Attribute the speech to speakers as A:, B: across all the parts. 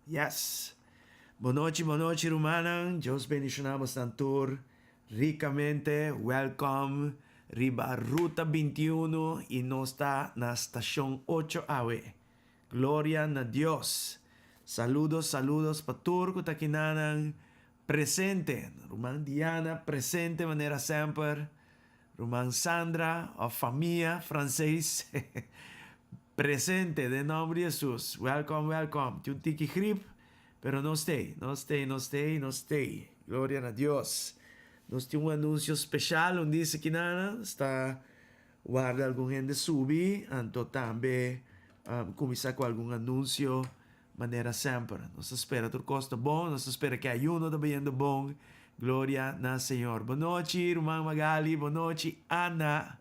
A: Yes. Bonochi, bonochi rumannan. Dios bendiciona bosnan tur ricamente. Welcome riba Ruta 21 y nos ta na Stacion 8 awe. Gloria na Dios. Saludos, saludos pa tur cu ta kinanan presente. Ruman Diana presente manera semper. Ruman Sandra of famia Francees presente den nomber di Jesus. Welcome, welcome. Tin un tiki grip, pero nos t'ey, nos t'ey, nos t'ey, nos t'ey. Gloria na Dios. Nos tin un anuncio special un dice kinana sta warda algun hende subi, anto tambe cuminsa cu algun anuncio Manera semper, nos ta spera tur cos ta bon, nos ta spera ke ayuno ta bayendo bon. Gloria na Señor. Bon nochi, ruman Magali, bon nochi, Ana.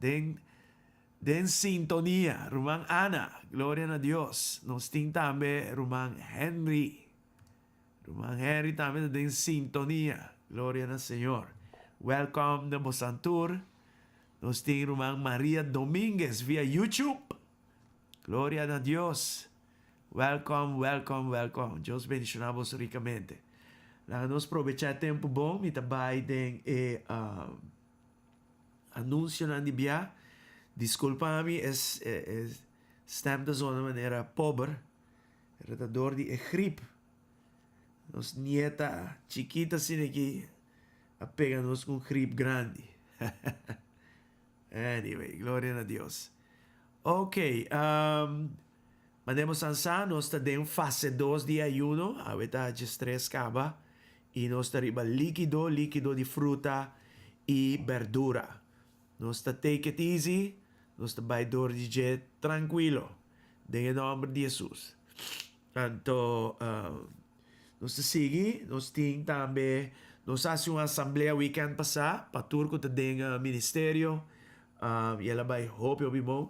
A: Den, den sintonia, ruman Ana. Gloria na Dios. Nos tin tambe ruman Henry. Ruman Henry tambe ta den sintonia. Gloria na Señor. Welcome na bosan tur. Nos tin ruman Maria Dominguez via YouTube. Gloria na Dios. Welcome, welcome, welcome. Dios bendiciona boso ricamente. Laga nos probecha e tempo bon. Mi ta bai den e um, anuncionan di bia. Disculpa mi, es, e, e stem ta zona manera pober. Retador di e griep. Nos nieta chiquita asina aki a pega nos cu un griep grandi. Anyway, gloria na Dios. Ok, um, manera bosan sa, nos ta den fase 2 di ayuno, awe ta 13 kaba, i nos ta riba líkido, líkido di fruta i berdura. Nos ta take it easy, nos ta bai dor di dje tranquilo, den e nomber di Jesus. Anto, um, Nos ta sigui, nos tin tambe, nos a hasi un asamblea weekend pasá pa tur ku ta den ministerio i el a bai hopi hopi bon.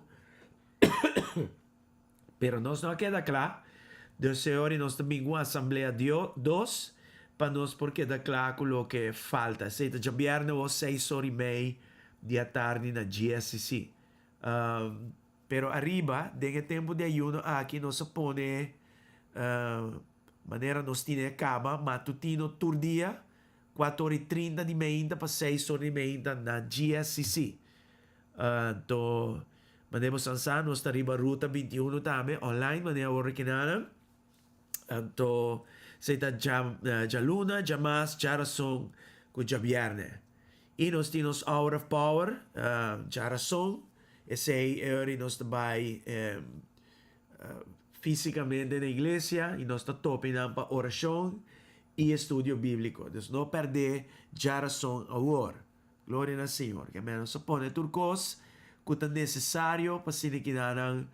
A: Pero nos no a keda kla, dus señor i nos ta bin ku un asamblea dio dos pa nos por keda kla ku loke falta. Esei ta djabièrnè awor seis or i mei di atardi na GSCC. Pero ariba, den e tempu di ayuno aki nos a pone manera nos tine a kaba matutino tur dia, kuater ora i trinta di meinta pa seis ora di meinta na GSCC. Anto, manera bo san sa, nos ta riba Ruta 21 tambe, online, manera awor rekenanan. Anto, esei ta djaluna, djamas, djarason ku djabièrnè. I nos tin nos Hour of Power, djarason, esei e ora nos ta bai físikamente na iglesia i nos ta topi nan pa orashon i estudio bíbliko. Dus no pèrdè djarason awor. Gloria na Señor. Ke men nos a pone tur kos ku ta nesesario pa asina kina nan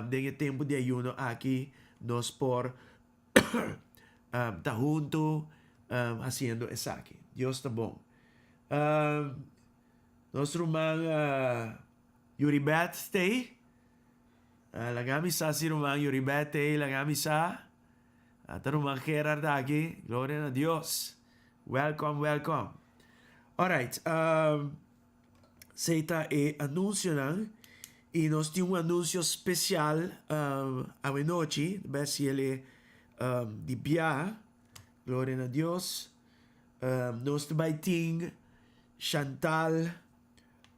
A: den e tempu di ayuno aki nos por ta huntu hasiendo esaki. Dios ta bon. Nos ruman Yuribeth t'ei. Laga mi sa si ruman Yuribeth t'ei, laga mi sa. Ta ruman Gerard aki. Gloria na Dios. Welcome, welcome. Alright, um, sei ta e anuncionan. I nos tin un anunsio spesial awenochi, ta bai hasi el di bia, gloria na Dios. Nos ta bai tin Chantal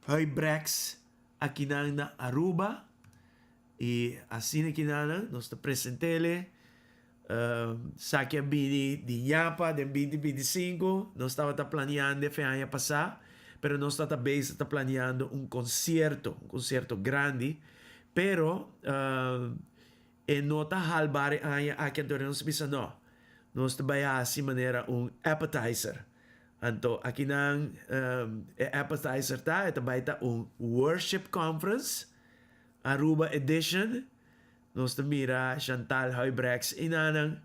A: Huybrechts akinan na Aruba. I asina kinanan nos ta present'ele. Esaki a bini di ñapa den binti 25. Nos tabata planeando e fe aña pasá, pero nos tabata bezig ta planeando un konsierto, un konsierto grandi. Pero e no ta halbar e aña aki, anto nos a bisa no, nos ta bai hasi manera un appetizer. Anto akinan e appetizer ta, e ta bai ta un worship conference, Aruba edition. Nos ta mira Chantal Huybrechts enanan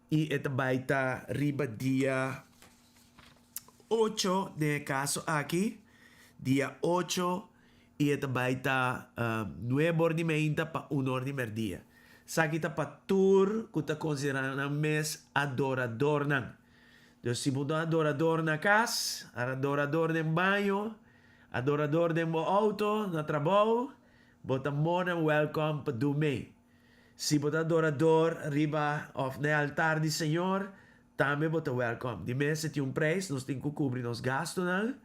A: y e ta bay ta riba dia 8 den e caso aki, dia 8 y e ta bay ta 9 or di meinta pa 1 or di merdia. Esaki ta pa tur cu ta considera nan mes adoradornan. Dus si bo ta adorador na cas, adorador den baño, adorador den bo auto, na trabou, Bo ta more than welcome pa do mee. Si bo ta adorador riba of na e altar di Señor, tambe bo ta welcome. Di mes e tin un prijs, nos tin cu cubri nos gastonan,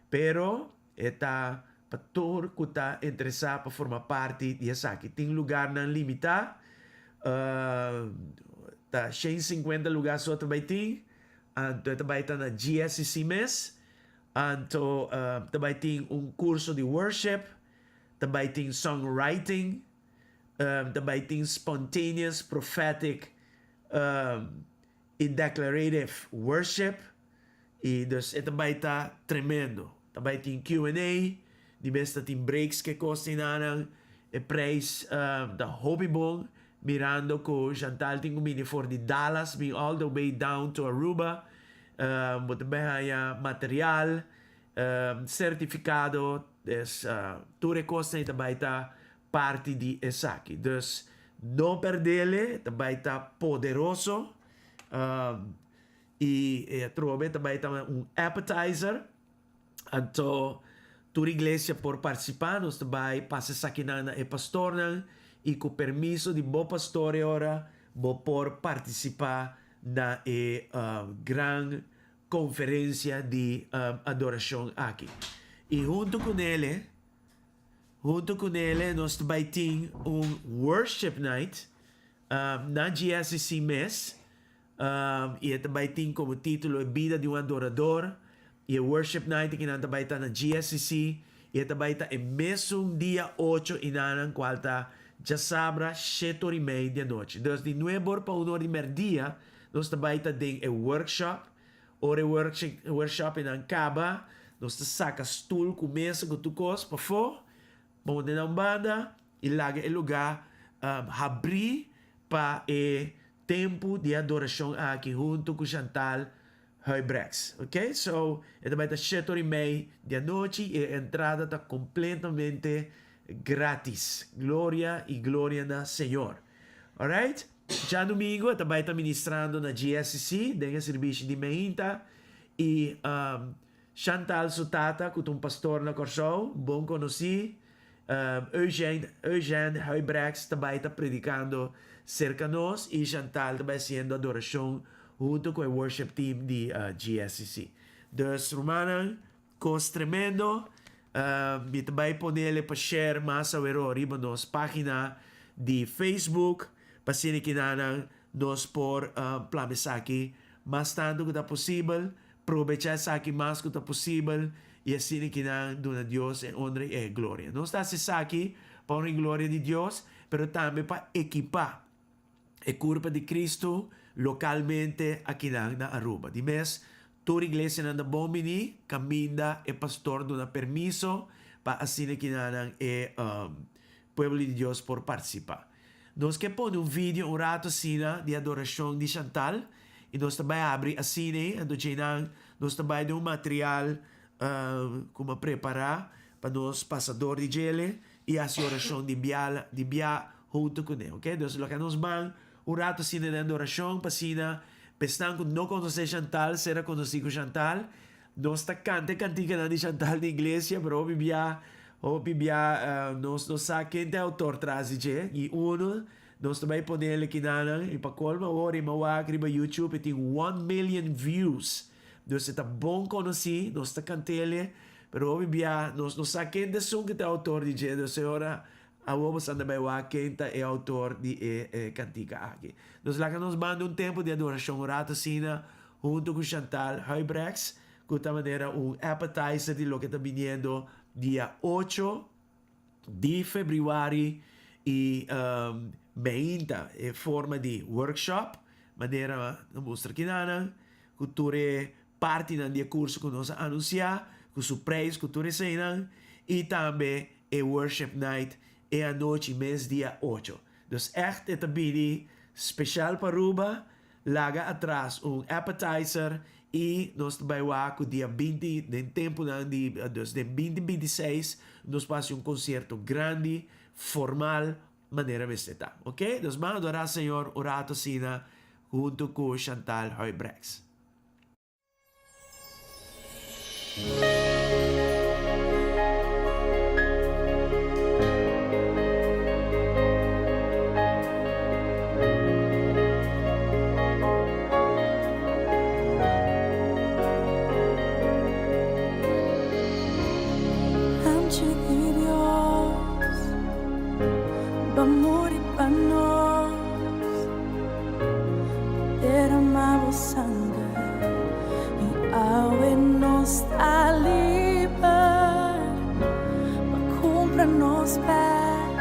A: pero e ta pa tur cu ta interesa pa forma parti di esaki. Tin lugarnan limita, ta 150 lugar so ta bay tin, anto e ta bay ta na GSCC mes, anto ta bay tin un curso di worship, ta bai tin songwriting, ta bai tin spontaneous prophetic i declarative worship, i dus e ta bai ta tremendo. Ta bai tin Q and A, di bes ta tin breaks ke kos tinanan, e prijs ta hopi bon, mirando ku Chantal tin ku bini for di Dallas bin all the way down to Aruba, bo ta bai haña material, Certificado, des tur e cosnan ta bay ta parti di esaki. Dus no perdele, ta bay ta poderoso y e atrobe ta bay ta un appetizer. Anto tur iglesia por participa, nos ta bay pasa esakinan na e pastornan y cu permiso di bo pastor e ora bo por participa na e gran conferencia di adoracion aki. Y hunto cu nele, hunto cu nele nos ta bay tin un worship night na GSCC mes y e ta bay tin como titulo E bida di un adorador y e worship night aki nan ta bay ta na GSCC y e ta bay ta e mesun dia 8 y nanan cual ta djasabra shete or y mei di anochi. Dus di nuebe or pa un or di merdia Nos ta bai ta den e workshop. Ora e workshopnan kaba, nos ta saka stul ku mesa ku tur kos pafó, pone nan un banda i laga e lugá habrí pa e tempu di adorashon aki huntu ku Chantal Huybrechts. Ok, so e ta bai ta shete ora i mei di anochi i e entrada ta kompletamente gratis. Gloria i gloria na Señor. Alright, djadumingu e ta bai ta ministrando na GSCC den e sirbishi di meinta i Chantal su tata ku ta un pastor na Kòrsou bon konosí, Eugene Eugene Huybrechts ta bai ta predikando serka nos i Chantal ta bai hasiendo adorashon huntu ku e worship team di GSCC. Dus rumannan, Cos tremendo. Mi ta bay ponele pa share mas awero riba nos pagina di Facebook pa asina kinanan nos por plama esaki mas tanto cu ta posibel, probecha esaki mas cu ta posibel y asina kinan duna Dios e honra y e gloria. Nos ta haci esaki pa honra y gloria di Dios, pero tambe pa ekipa e curpa di Cristo localmente akinan na Aruba. Di mes, tur iglesianan ta bon bini caminda e pastor duna permiso pa asina kinanan e pueblo di Dios por participa. Nos ke pone un video un rato asina di adoracion di Chantal y nos ta bay habri asina ey, anto djeinan nos ta bay den un material cu mi a prepara pa nos pasa door di djele y haci oracion di bia di bia hunto cune, ok. Dus loke nos ban un rato asina den adoracion pa asina pa esnan cu no conoce Chantal sera conoci cu Chantal. Nos ta canta e canticanan di Chantal den iglesia pero hopi bia. Hopi bia nos no sa ken ta e autor tras di dje y uno nos ta bay ponele kinanan y pa colmo awor y mawak riba YouTube e tin one million views. Dus e ta bon conoci, nos ta cantele, pero hopi bia nos no sa ken ta esun cu ta e autor di dje, dus e ora awor bo sa anda bay wak ken ta e autor di e cantica aki. Dus laga nos manda un tempo di adoracion un rato asina hunto cu Chantal Huybrechts cu ta manera un appetizer di loke ta biniendo dia ocho di februari y meinta e forma di workshop manera no mustra kinanan cu tur e partinan di e curso cu nos a anuncia cu su prijs cu tur eseinan y tambe e worship night e anochi mes dia ocho. Dus echt e ta bini special pa Aruba. Laga atras un appetizer y nos ta bay wak cu dia binti den temponan di dus den binti binti seis nos por haci un concierto grandi formal manera mester ta ok nos ban adora Señor un rato asina hunto cu Chantal Huybrechts.
B: Lamchi di Dios, bo a muri pa nos. Derama bo sanger i awe nos ta liber pa kumpra nos bek,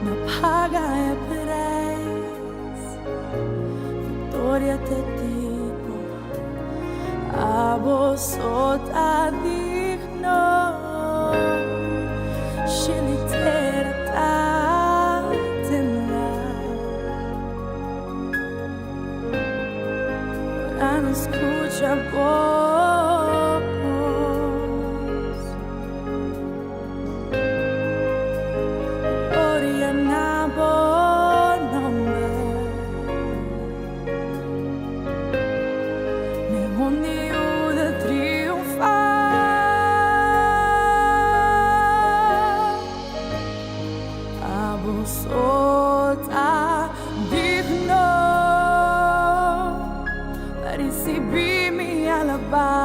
B: ma paga e prijs. Victoria te tipo, abo so ta digno. Shili tera ta tembla. Ora nos scucha bo voz. Gloria na bo nomber. Ningun diuda triunfá. Abo so ta digno pa risibí mi alabansa.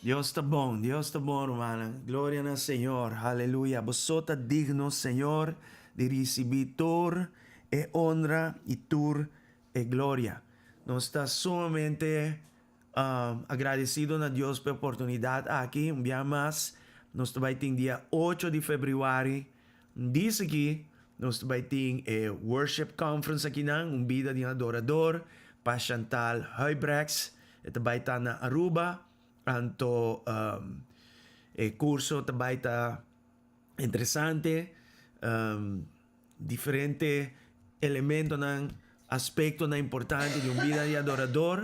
A: Dios ta bon, Dios ta bon, rumannan. Gloria na Señor. Haleluya. Boso ta digno, Señor, di risibí tur e honra i tur e gloria. Nos ta sumamente agradesido na Dios pa e oportunidat aki. Un bia mas, nos ta bai tin dia ocho di febrüari. Dice aki, nos ta bai tin e Worship Conference akinan, Un Bida di un Adorador, pa Chantal Huybrechts. E ta bai ta na Aruba, anto e curso ta bai ta interesante, diferente elementonan, aspectonan importante di un bida di adorador,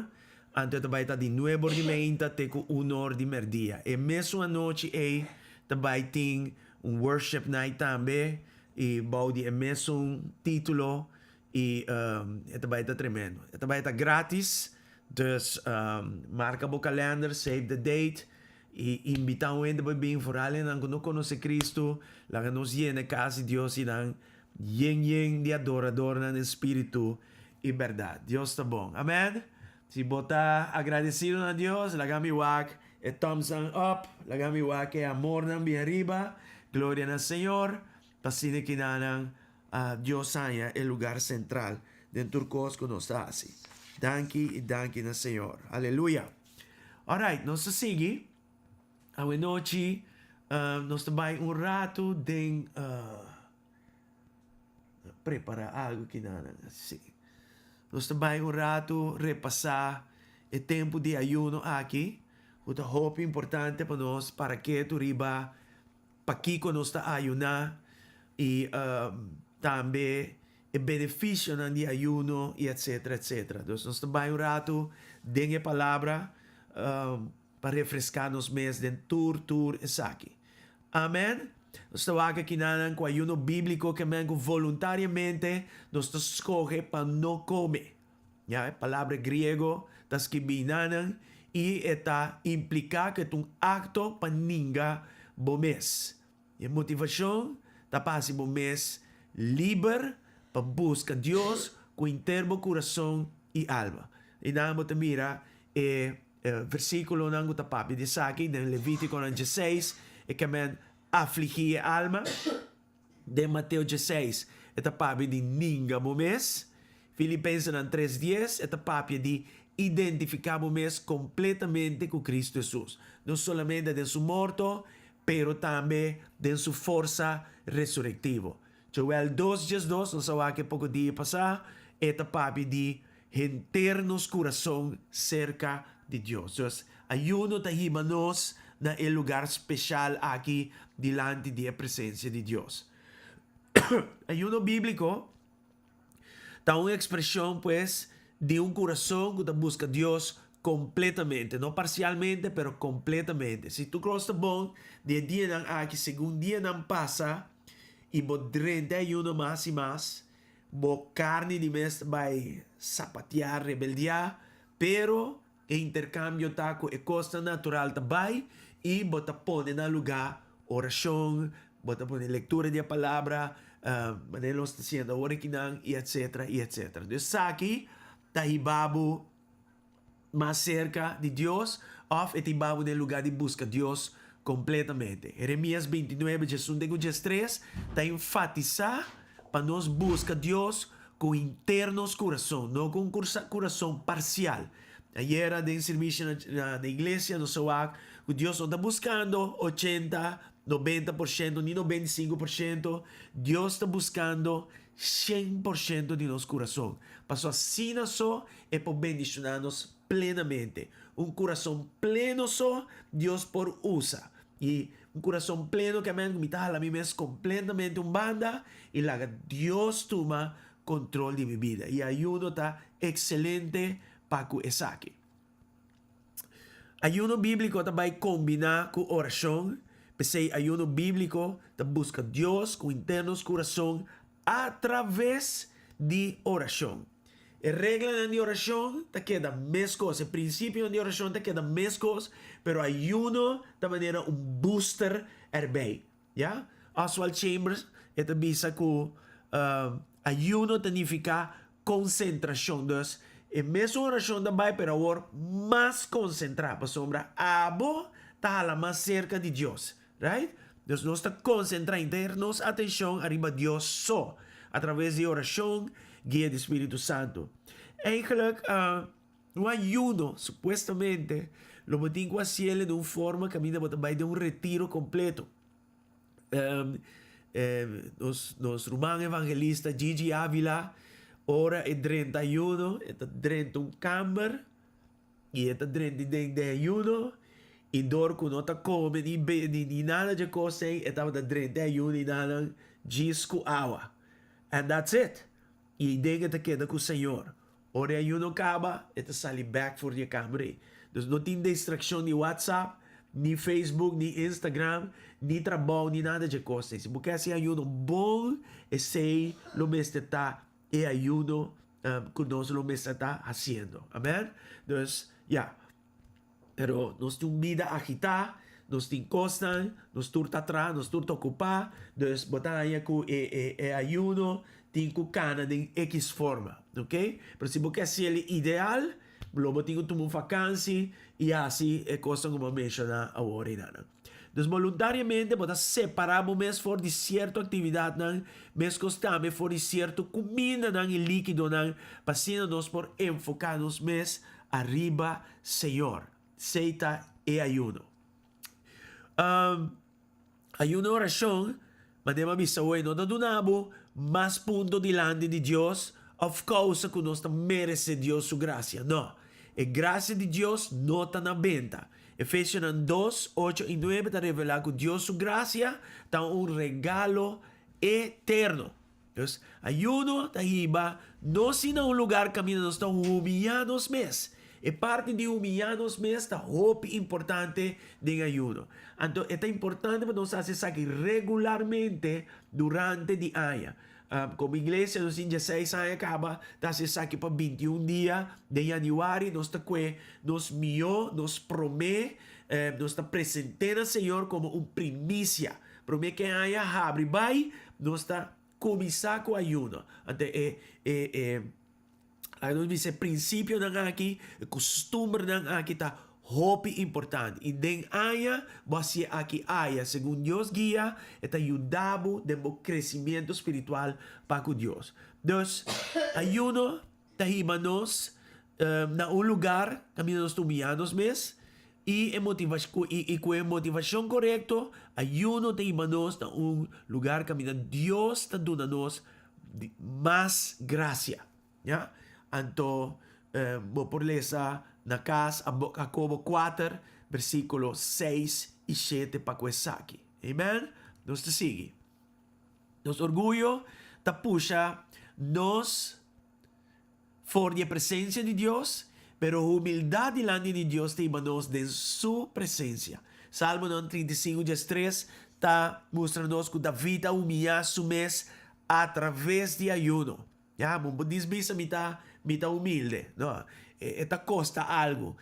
A: anto e ta bai ta di nuebe or di meinta te cu un or di merdia. E mesun anochi ey ta bai tin un worship night tambe y bou di e mesun titulo y e ta bai ta tremendo. E ta bai ta gratis, dus marca bo calender, save the date y invita un hende pa bin, foral esnan cu no conoce Cristo, laga nos yena e cas di Dios y nan yen yen di adoradornan den spiritu y berdad. Dios ta bon. Amen. Si bo ta agradecido na Dios, laga mi wak e thumbs up, laga mi wak e amornan bien riba. Gloria na Señor. Pa asina kinanan Dios haña e lugar central den tur cos cu nos ta haci. Danki y danki na Señor. Aleluya. Alright, nos ta sigui. Awenochi nos ta bai un rato den prepara algo kinanan. Si. Nos ta bai un rato repasa e tempo di ayuno aki, cu ta hopi importante pa nos para ketu riba Pakiko nos ta ayuná i tambe e benefisionan di ayuno i etsetera etsetera. Dus nos ta bai un ratu den e palabra pa refreská nos mes den tur tur esaki. Amen. Nos ta wak akinanan ku ayuno bíbliko ke men ku voluntariamente nos ta skohe pa no kome. Ya, e palabra griego ta skibí nanan i e ta impliká ku e ta un akto pa ninga bo mes. E motivashon ta pa hasi bo mes liber pa buska Dios ku henter bo kurason i alma. I nan bo ta mira e versíkulonan ku ta papia di esaki den Levítikonan dieseis, e ke men afligí e alma. Den Mateo dieseis e ta papia di ninga bo mes. Filipensenan tres dies e ta papia di identifiká bo mes kompletamente ku Kristu Hesus, no solamente den su morto, pero tambe den su forsa resurektivo. Joel dos diesdos, nos a wak e poko dia pasá, e ta papia di henter nos kurason serka di Dios. Dus, ayuno ta hiba nos na e lugar speshal aki dilanti di e presensia di Dios. Ayuno bíbliko ta un ekspreshon, pues, di un kurason ku ta buska Dios kompletamente, no parsialmente, pero kompletamente. Si tur kos ta bon di e dianan aki, segun dianan pasa i bo drenta e ayuno mas i mas, Bo carni di mes ta bai sapateá, rebeldiá, pero e intercambio ta cu e cosnan natural ta bai y bo ta pone na lugá oracion, bo ta pone lectura di e palabra, manera nos ta haciendo awor akinan y etcetera y etcetera. Entonces esaki ta hiba bo mas serka di Dios òf e tin babu den lugá di buska Dios kompletamente. Jeremias bintinuebe, diesun te ku diestres ta enfatisá pa nos buska Dios ku henter nos kurason, no ku un kurason parsial. Ayera den sirvisio na iglesia nos a wak ku Dios no ta buskando ochenta, nobenta por shento ni 95%, Dios ta buskando 100% di nos kurason. Pasobra asina so E por bendishoná nos plenamente. Un kurason pleno so Dios por usa. I un kurason pleno ke men ku mi ta hala mi mes kompletamente un banda i laga Dios tuma kontrol di mi bida. I ayuno ta ekselente pa ku esaki. Ayuno bíbliko ta bai kombiná ku orashon. P'esei ayuno bíbliko ta buska Dios ku henter nos kurason atraves di orashon. E reglanan di orashon ta keda meskos, e prinsipionan di orashon ta keda meskos, pero ayuno ta manera un booster erbij. Ya? Oswald Chambers e ta bisa ku ayuno ta nifiká konsentrashon. Dus, e mesun orashon ta bai, pero awor mas konsentrá, pasobra abo ta hala mas serka di Dios. Right? Dus nos ta konsentrá henter nos atenshon ariba Dios so, atraves di orashon, guia di Spiritu Santu. Eigenlijk, un ayuno, supuestamente, lo bo tin ku hasiel den un forma kaminda bo ta bai den un retiro kompleto. Nos, nos ruman evangelista Gigi Avila, ora e drenta ayuno, e ta drenta un kamber, I e ta drenta den den ayuno, i dor ku no ta kome ni bebe ni nada dje kos ei, e tabata drenta e ayuno i nanan djis ku awa. And that's it. I den e ta keda ku Señor. Ora e ayuno kaba, e ta sali bèk for di e kamer ei. Dus no tin distrakshon di WhatsApp, ni Facebook, ni Instagram, ni trabou, ni nada dje kos ei. Si bo ke hasi ayuno bon, esei lo mester ta e ayuno ku nos lo mester ta hasiendo. Amen? Dus, ya. Pero nos tin un bida agitá, nos tin kosnan, nos tur ta traha, nos tur ta okupá, dus bo ta haña ku e e e ayuno tin ku kana den ekis forma, ok? Pero si bo ke hasi el ideal, lo bo tin ku tuma un fakansi i hasi e kosnan ku bo a menshoná awor einan. Dus boluntariamente bo ta separá bo mes for di sierto aktividatnan, meskos tambe for di sierto kumindanan i líkidonan, pa asina nos por enfoká nos mes ariba Señor. Esei ta e ayuno. Ayuno i orashon, manera mi a bisa awor, no ta duna bo mas punto dilanti di Dios òf kousa ku nos ta meresé Dios su grasia. No. E grasia di Dios no ta na benta. Efesionan dos, ocho i nuebe ta revelá ku Dios su grasia ta un regalo eterno. Dus, ayuno ta hiba nos si na un lugar kaminda nos ta humiyá nos mes. E parti di humiyá nos mes ta hopi importante den ayuno. Anto e ta importante pa nos hasi esaki regularmente durante di aña. Komo iglesia nos tin dieseis aña kaba ta hasi esaki pa bintiun dia den yanüari nos ta kue nos mihó, nos promé, nos ta present'é na Señor komo un primisia. Promé ke aña habri bai nos ta kuminsá ku ayuno. Anto e e e Laga nos bisa e prinsipionan aki, e kustumbernan aki ta hopi importante. I den aña bo hasié aki aya, segun Dios guia, e ta yuda bo den bo kresimiento spiritual pa ku Dios. Dus, ayuno ta hiba nos na un lugar kaminda nos ta humiyá nos mes i e i ku e motivashon korekto, ayuno ta hiba nos na un lugar kaminda Dios ta duna nos mas gracia. Ya? Anto bo por lesa na cas Jacobo kuater versiculo seis i shete pa cu esaki. Amen? Nos ta sigui. Nos orguyo ta pusha nos for di e presencia di Dios, pero humildad dilanti di Dios ta hiba nos den su presencia. Salmonan 35 diestres ta mustra nos cu David a humiya su mes atraves di ayuno. Ya, bo por dis bisa mi ta mi ta humilde. No, e ta kosta algu.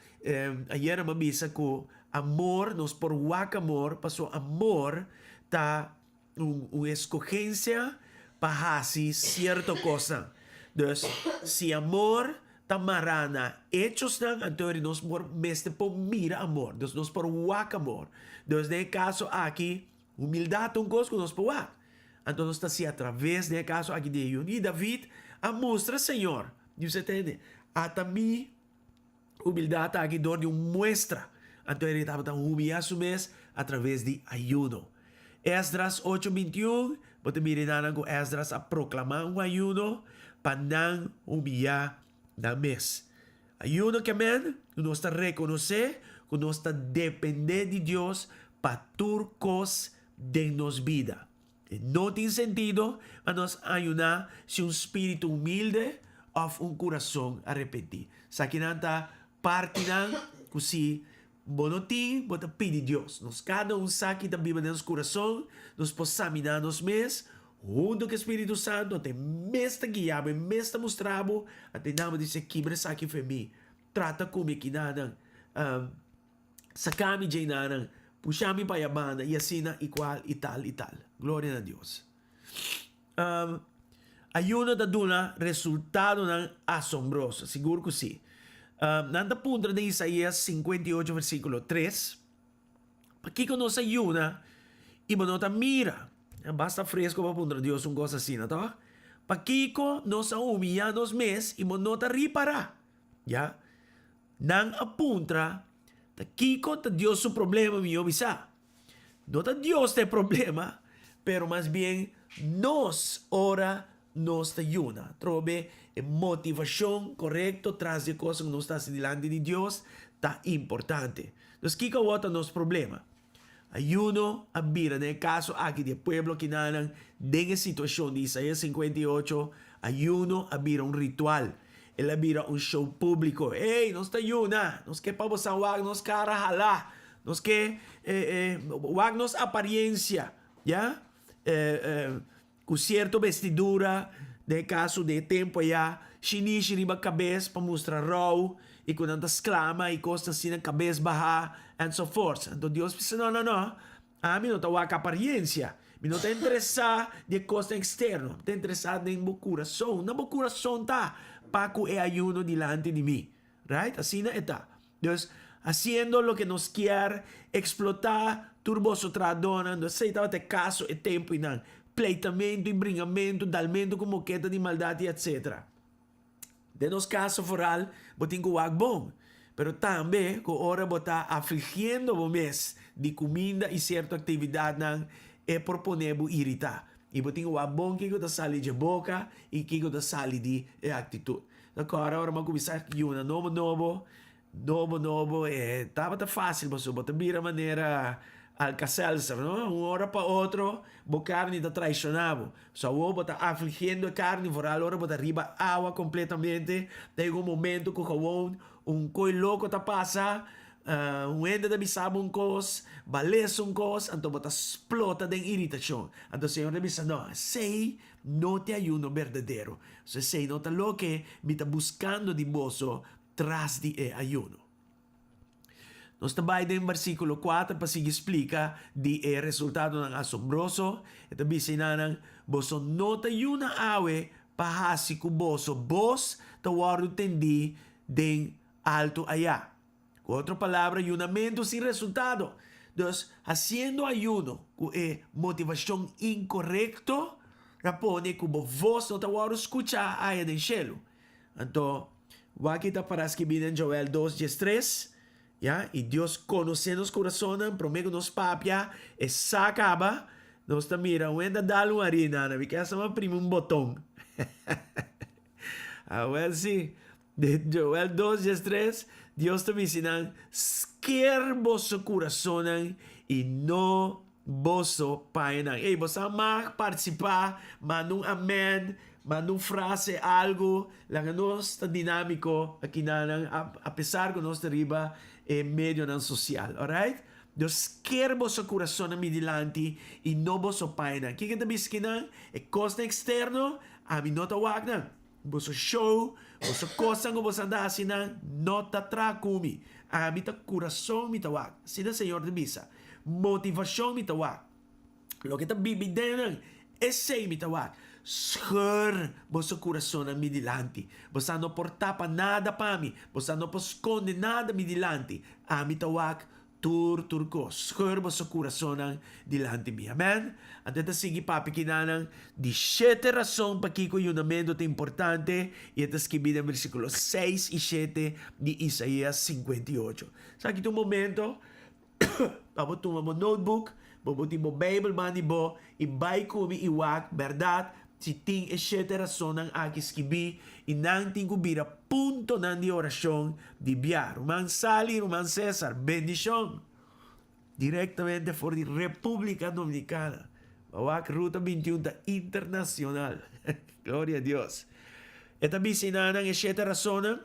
A: Ayera mi a bisa ku amor, nos por wak amor, pasobra amor ta un un eskogensia pa hasi sierto kosnan. Dus, si amor ta mará na echosnan, anto nos por mester por mira amor. Dus nos por wak amor. Dus den e kaso aki, Humildat ta un kos ku nos por wak. Anto nos ta hasi atraves den e kaso aki di e yu. I David a mustra Señor, Dios a tende, ata mi humildat aki dor di un muestra. Anto e tabata humiyá su mes atraves di ayuno. Esdras ocho bintiun, bo ta mira nan ku Esdras a proklamá un ayuno pa nan humiyá nan mes. Ayuno ke men ku nos ta rekonosé ku nos ta dependé di Dios pa tur kos den nos bida. E no tin sentido pa nos ayuná sin un spiritu humilde òf un kurason arepentí. Esakinan ta partinan ku si bo no tin, bo ta pidi Dios. Nos kada un sa ki ta biba den nos kurason, nos por saminá nos mes Huntu ku e Spiritu Santu, ante e mes ta guia bo, e mes ta mustra bo, ante nan bo dice, Kibra esaki fe mi, trata ku mi kinanan, saka mi djeinanan, pusha mi pa yabanda, i asina i kual i tal i tal. Gloria na Dios. Ayuno ta duna resultadonan asombroso, sigur ku si. Nan ta puntra den Isaías 58 versíkulo 3. Pakiko nos a yuna i bo no ta mira? Basta fresco pa puntra Dios un cos asina, toch? Pakiko nos a humilla nos mes i bo no ta ripara? Ya. Nan a puntra, Ta kiko ta Dios su problema? Mi yo bisa, No ta Dios ta e problema, pero mas bien nos ora nos ta yuna. Trobe e motivacion corecto tras di e cosnan cu nos ta haci dilanti di Dios ta importante. Dus kiko awor ta nos problema? Ayuno a bira den e caso aki di e pueblo kinanan den e situacion di Isaías 58, ayuno a bira un ritual. El a bira un show publico. Ey, nos ta yuna! Nos ke pa bo san wak nos cara hala. Nos ke wak nos apariencia, ya? Ku sierto bestidura, den e kaso den e tempu ayá, shinishi riba kabes pa mustra rou i ku nan ta sklama i kos asina, kabes bahá, and so forth. Anto Dios bisa, No, no, no, ami no ta wak apariensia. Mi no ta interesá di e kosnan eksterno. Mi ta interesá den bo kurason. Na bo kurason ta pa ku e ayuno dilanti di mi. Right? Asina e ta. Dus, haciendo loke nos kier, explotá tur boso trahadónan, dus esei tabata e caso e tempu einan, pleitamento i bringamentu, dalmentu ku moketa di maldat i etcetera. Den nos caso foral, bo tin ku wak bon, pero tambe ku ora bo ta afligiendo bo mes di kuminda i sierto aktividatnan, e por pone bo iritá. I bo tin ku wak bon kiko ta sali dje boka i kiko ta sali di e aktitut. Ta kòrda ora bo a kuminsá yuna nobo nobo, nobo nobo, e tabata fásil pasobra bo ta bira manera Alka-Seltzer, no? Un ora pa otro bo karni ta traishoná bo. So awor bo ta afligiendo e karni, foral ora bo ta riba awa kompletamente, ta yega un momento ku gewon un koi loko ta pasa, Un hende ta bisa bo un kos, bo a lesa un kos, anto bo ta splota den iritashon. Anto Señor ta bisa, No, esei no ta e ayuno berdadero. So esei no ta loke mi ta buskando di boso tras di e ayuno. Nos ta bai den bersíkulo kuater pa sigui splika di e resultadonan asombroso. E ta bisa enanan, Boso no ta yuna awe pa hasi ku boso bos ta wòrdu tendí den altu ayá. Ku otro palabra, yunamentu sin resultado. Dus, hasiendo ayuno ku e motivashon inkorekto ta pone ku bo vos no ta wòrdu skuchá aya den shelu. Anto, wak ta pará skibí den Joel dos diestres, ya, i Dios konosé nos kurasonnan promé ku nos papia, e sa kaba, nos ta mira un hende a dal un harina, mi ke hasta primi un boton. Awel si. Den Joel dos diestres, Dios ta bisa nan, Sker boso kurasonnan i no boso pañanan. Ey, bo sa mag partisipá, manda un amèn, manda un frase, algu. Laga nos ta dinámiko akinanan, apesar ku nos ta riba e medionan sosial. Alright? Dios sker boso kurasonnan mi dilanti i no boso pañanan. Kiko ta bisa kinan? E kosnan eksterno, ami no ta wak nan. Boso show, boso kosnan ku boso anda hasi nan no ta traha ku mi. Ami ta kurason mi ta wak. Asina Señor ta bisa. Motivashon mi ta wak. Loke ta bibi den nan, esei mi ta wak. Scheur boso kurasonnan mi dilanti. Boso no por tapa nada pa mi. Boso no por skonde nada mi dilanti. Ami ta wak Tur tur kos. Scheur boso kurasonnan dilanti mi. Amen. Anto e ta sigui papia kinanan di shete rason pakiko yunamentu ta importante i e ta skibi den versíkulo seis i shete di Isaías 58. Sa aki ta un momento pa bo tuma bo notebook, bo bo tin bo Beibel banda di bo i bai ku mi i wak bèrdat si tin e shete rasonnan aki skibí i nan tin ku bira puntonan di orashon di bia. Ruman Sally, Ruman Cesar, bendishon! Direktamente for di Repúblika Dominikana. Bo wak Ruta 21 ta internacional. Gloria a Dios. E ta bisa nan e shete rasonnan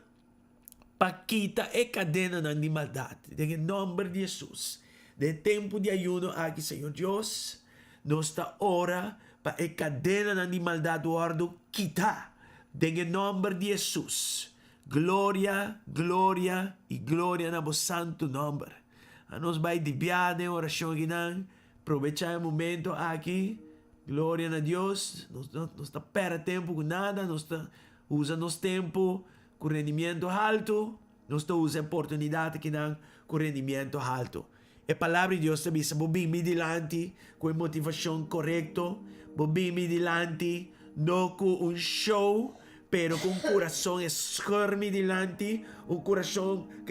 A: pa kita e kadenanan di maldat. Den e nòmber di Hesus. Den e tempu di ayuno aki, Señor Dios, nos ta ora pa e kadenanan di maldat wòrdu kitá. Den e nòmber di Hesus. Gloria, gloria i gloria na bo santu nòmber. Anos bai di bia den orashon akinan, probechá e momento aki. Gloria na Dios. Nos no nos ta pèrdè tempu ku nada, nos ta usa nos tempu ku rendimiento haltu, nos ta usa e oportunidat akinan ku rendimiento haltu. E Palabra di Dios ta bisa, Bo bin mi dilanti ku e motivashon korekto, bo bin mi dilanti no ku un show, pero ku un kurason e skùr mi dilanti, un kurason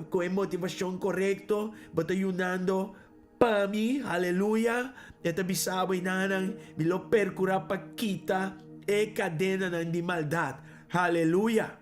A: ku e motivashon korekto, bo ta yunando pa mi, aleluya. E ta bisa bo enanan, Mi lo perkurá pa kita e kadenanan di maldat, aleluya.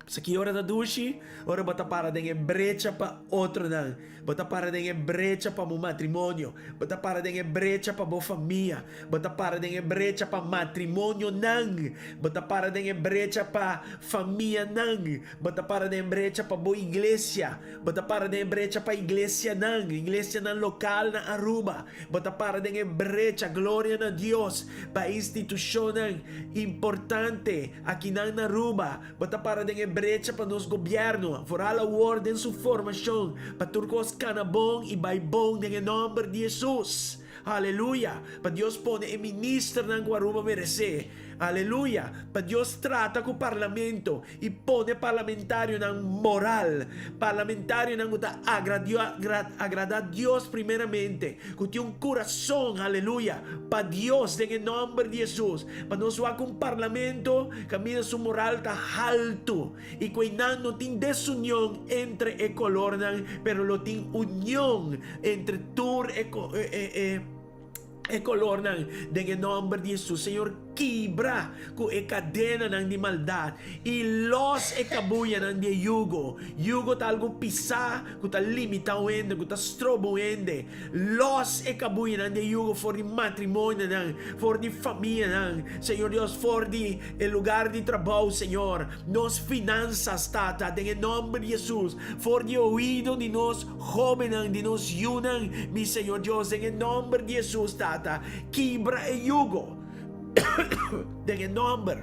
A: Sa ki ora ta dushi? Ora bo ta para den e brecha pa otronan. Bo ta para den e brecha pa bo matrimonio. Bo ta para den e brecha pa bo famia. Bo ta para den e brecha pa matrimonionan. Bo ta para den e brecha pa famianan. Bo ta para den e brecha pa bo iglesia. Bo ta para den e brecha pa iglesianan, iglesianan lokal na Aruba. Bo ta para den e brecha, gloria na Dios, pa institushonnan importante. Akinan na Aruba, bo ta para den e brecha pa nos gobierno, vooral awor den su formacion, pa tur cos cana bon y bay bon den e nomber di Jesus. Aleluya! Pa Dios pone e ministernan cu Aruba merece. Aleluya! Pa Dios trata cu parlamento y pone parlamentarionan moral, parlamentarionan cu ta agrada Dios primeramente, cu tin un curason, aleluya, pa Dios den e nomber di Jesus, pa nos wak un parlamento caminda su moral ta halto y cu eynan no tin desunion entre e colornan, pero lo tin union entre tur e E colornan den e nomber di Jesus. Señor, kibra cu e cadenanan di maldad y los e cabuyanan di e yugo. Yugo ta algo pisa cu ta limita un hende, cu ta stroba un hende. Los e cabuyanan di e yugo for di matrimonionan, for di famianan, Señor Dios, for di e lugar di trabou, Señor. Nos finanzas, Tata, den e nomber di Jesus, for di e oido di nos Hóbennan di nos yunan, mi Señor Dios, den e nòmber di Hesus, Tata, kibra e yugo den e nòmber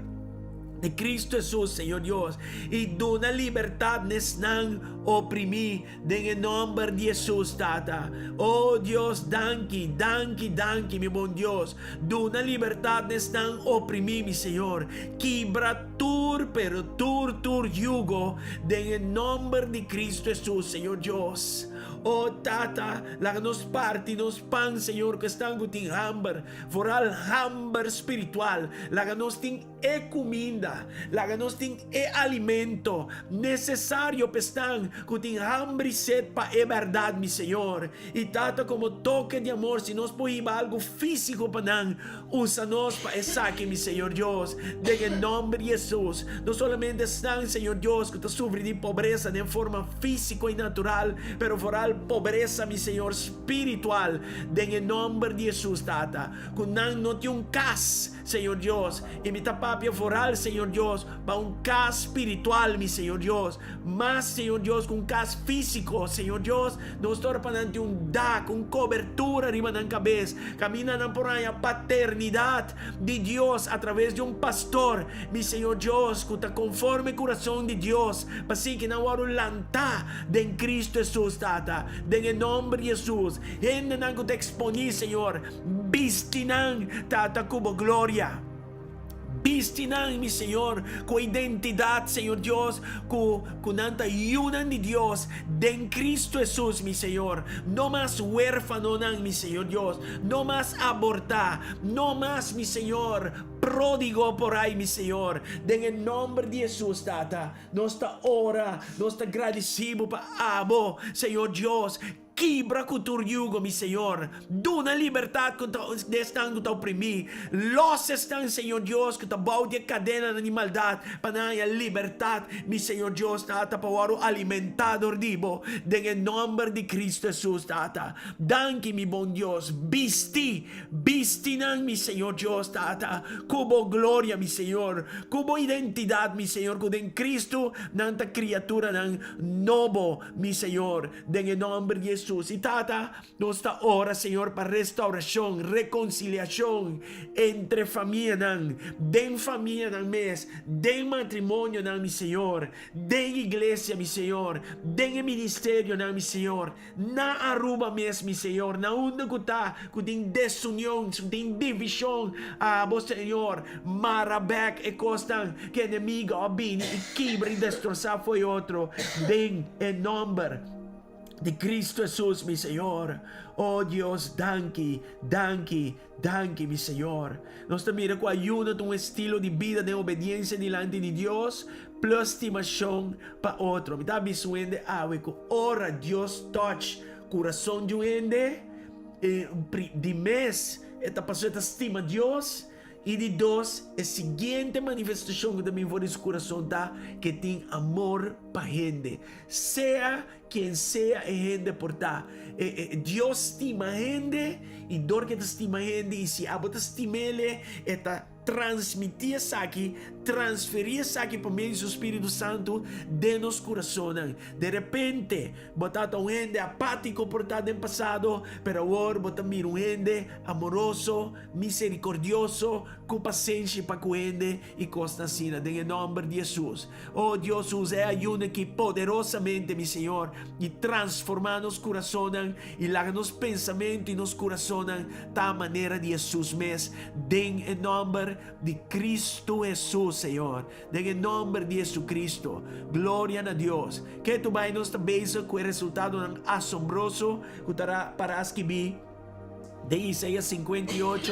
A: di Cristo Hesus, Señor Dios, i duna libertat n'esnan oprimí den e nòmber di Hesus, Tata. O Dios, danki, danki, danki, mi bon Dios. Duna libertat n'esnan oprimí, mi Señor. Kibra Tur, pero tur, tur yugo den e nomber di Cristo Jesus, Señor Dios. O Tata, laga nos parti nos pan, Señor, ku esnan ku tin hamber, foral hamber spiritual. Laga nos tin e kuminda, laga nos tin e alimento nesesario pa esnan ku tin hamber i set pa e bèrdat, mi Señor. I Tata, komo toke di amor, si nos por hiba algu físiko pa nan, Usa nos pa esaki, mi Señor Dios, den e nomber di Jesus. No solamente esnan, Señor Dios, cu ta sufri di pobresa den forma fisico y natural, pero vooral pobresa, mi Señor, spiritual, den e nomber di Jesus, Tata. Cu nan no tin un cas, Señor Dios, y mi ta papia vooral, Señor Dios, pa un cas spiritual, mi Señor Dios. Mas, Señor Dios, cu un cas fisico, Señor Dios, nos ta ora pa nan tin un dak, un cobertura riba nan cabes, caminda nan por haña paternidad di Dios a traves di un pastor, mi Señor Dios, cu ta conforme curason di Dios, pa sigui nan wòrdu lantá den Cristo Jesus, Tata, den e nomber di Jesus. Hendenan cu ta exponí, Señor, bisti nan, Tata, cu bo gloria. Bisti nan, mi Señor, cu e identidad, Señor Dios, cu, cu nan ta yunan di Dios den Cristo Jesus, mi Señor. No mas huerfanonan, mi Señor Dios. No mas abortá. No mas, mi Señor, pródigo por ai, mi Señor. Den e nomber di Jesus, Tata, nos ta ora, nos ta gradeci Bo pa Abo, Señor Dios. Kibra ku tur yugo, mi Señor. Duna libertat ku ta di esnan ku ta oprimí. Los esnan, Señor Dios, ku ta bou di e kadenanan di maldat, pa nan haña libertat, mi Señor Dios, Tata, pa wòrdu alimentá dor di Bo, den e nòmber di Cristo Jesus, Tata. Danki, mi bon Dios. Bisti, bisti nan, mi Señor Dios, Tata, ku Bo gloria, mi Señor, ku Bo identidat, mi Señor, ku den Cristo nan ta kriaturanan nobo, mi Señor. Den e nomber di Hesus. I Tata, nos ta ora, Señor, pa restauracion, reconciliacion entre famianan, den famianan mes, den matrimonionan, mi Señor, den iglesia, mi Señor, den e ministerionan, mi Señor, na Aruba mes, mi Señor, na unda cu ta, cu tin desunion, cu tin division, Abo, Señor, mara bek e cosnan cu enemigo a bini i kibra i destrosa fo'i otro, den e nomber. Di Cristo Jesus, mi Señor. Oh Dios, danki, danki, danki, mi Señor. Nos ta mira cu ayuno ta un estilo di bida den obediencia dilanti di Dios plus stimacion pa otro. Mi ta bisa un hende awe cu ora Dios touch curason di un hende, e di mes e ta pasobra e ta stima Dios, i di dos, e siguiente manifestacion cu ta bin for di su curason ta cu e tin amor pa hende. Sea Ken sea e hende por ta. E, e, Dios stima hende i dor ku e ta stima hende i si abo ta stim'ele, e ta transmití esaki, transferí esaki pa medio di su Spiritu Santu den nos kurasonnan. De repente, bo tabata un hende apátiko por ta den pasado, pero awor bo ta mira un hende amoroso, miserikordioso, ku pasenshi pa ku hende i kosnan asina, den e nòmber di Hesus. O Dios, usa e ayuno aki poderosamente, mi Señor, i transformá nos kurasonnan i laga nos pensamentu i nos kurasonnan ta manera di Hesus mes, den e nòmber di Kristu Hesus, Señor, den e nòmber di Jesucristo. Gloria na Dios. Ketu bai nos ta bezig ku e resultadonan asombroso ku ta para skibí Den Isaías 58,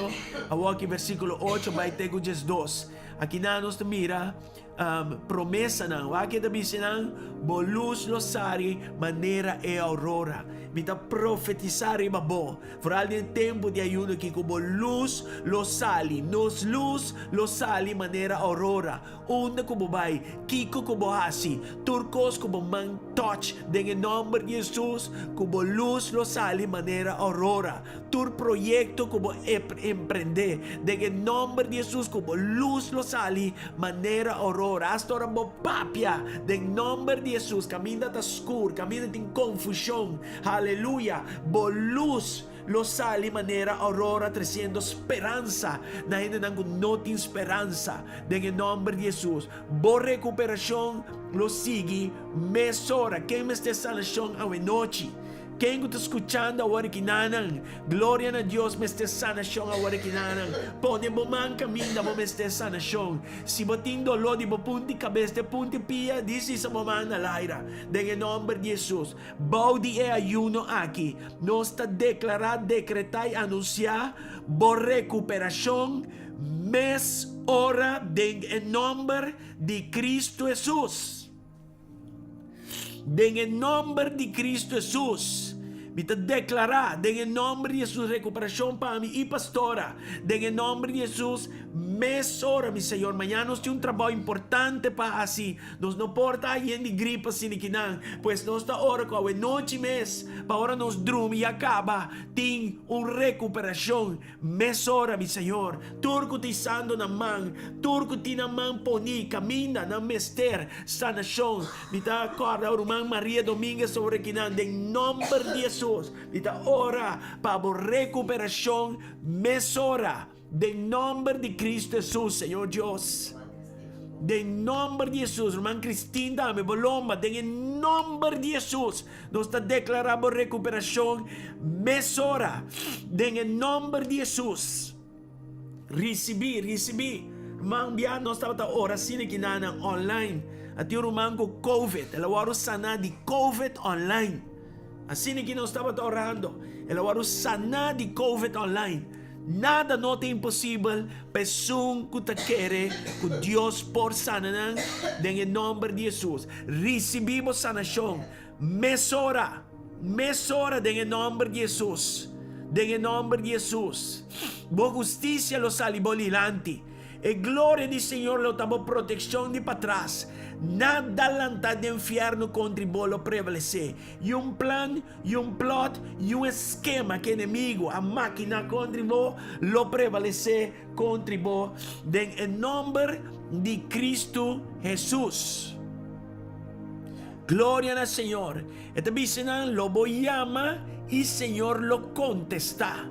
A: awor aki versíkulo 8 bai te ku 12. Aki nan nos ta mira um, promesanan. Wak e ta bisa nan, bo lus lo sali manera e aurora. Mi ta profetisá riba bo, vooral den e tempu di ayuno aki, ku bo lus lo sali. Nos lus lo sali manera aurora. Unda ku bo bai, kiko ku bo hasi, tur kos ku bo man touch, den e nòmber di Hesus, ku bo lus lo sali manera aurora. Tur proyekto ku bo emprendé, den e nòmber di Hesus ku bo lus lo sali manera aurora. Asta ora bo papia den nòmber di Hesus, kaminda ta skur, kaminda tin konfushon, haleluya, bo lus lo sali manera aurora tresiendo speransa na hendenan ku no tin speransa, den e nòmber di Hesus. Bo rekuperashon lo sigui mesora. Ken mester sanashon awenochi? Ken ku ta skuchando awor aki nanan? Gloria na Dios mester sanashon awor aki nanan. Pone bo man kaminda bo mester sanashon. Si bo tin doló di bo punti kabes te punti pia, dis hisa bo man na laira. Den e nòmber di Hesus, bou di e ayuno aki, nos ta deklará, dekretá i anunsiá bo rekuperashon mes ora den e nòmber di Kristu Hesus. Den e nomber di Cristo Jesus, mi ta declara den e nomber di Jesus recuperacion pa mi y pastora. Den e nomber di Jesus, mesora, mi Señor, mañana nos tin un trabao importante pa haci. Nos no por ta yen di gripa asina kinan. Pues nos ta ora cu awe nochi mes, pa ora nos drumi ya caba, tin un recuperacion. Mesora, mi Señor, tur ku ta isando nan man, tur ku tin nan man poní kaminda nan mester sanashon, mi ta kòrda ruman Maria Dominguez sobre kinan den nòmber di Hesus, mi ta ora pa bo rekuperashon mesora den nòmber di Kristu Hesus, Señor Dios. Den nòmber di Hesus, ruman Christine tambe, bo lomba, den e nòmber di Hesus. Nos ta deklará bo rekuperashon mesora den e nòmber di Hesus. Risibí, risibí. Ruman, bia nos tabata ora asina ki nan online. A tin un ruman ku covid, el a wòrdu saná di covid online. Asina ki nos tabata orando, el a wòrdu saná di covid online. Nada no ta imposibel pa esun ku ta kere ku Dios por sana nan den e nòmber di Hesus. Risibí bo sanashon mesora, mesora den e nòmber di Hesus, den e nòmber di Hesus. Bo hustisia lo sali bo dilanti. E gloria di Señor lo ta bo protekshon di patras. Nada lantá den fièrnu kontri bo lo prevalesé. I un plan, i un plot, i un eskema ku enemigu a makiná kontri bo lo prevalesé kontri bo den e nòmber di Kristu Hesus. Gloria na Señor! E ta bisa nan, Lo bo yama i Señor lo kontestá.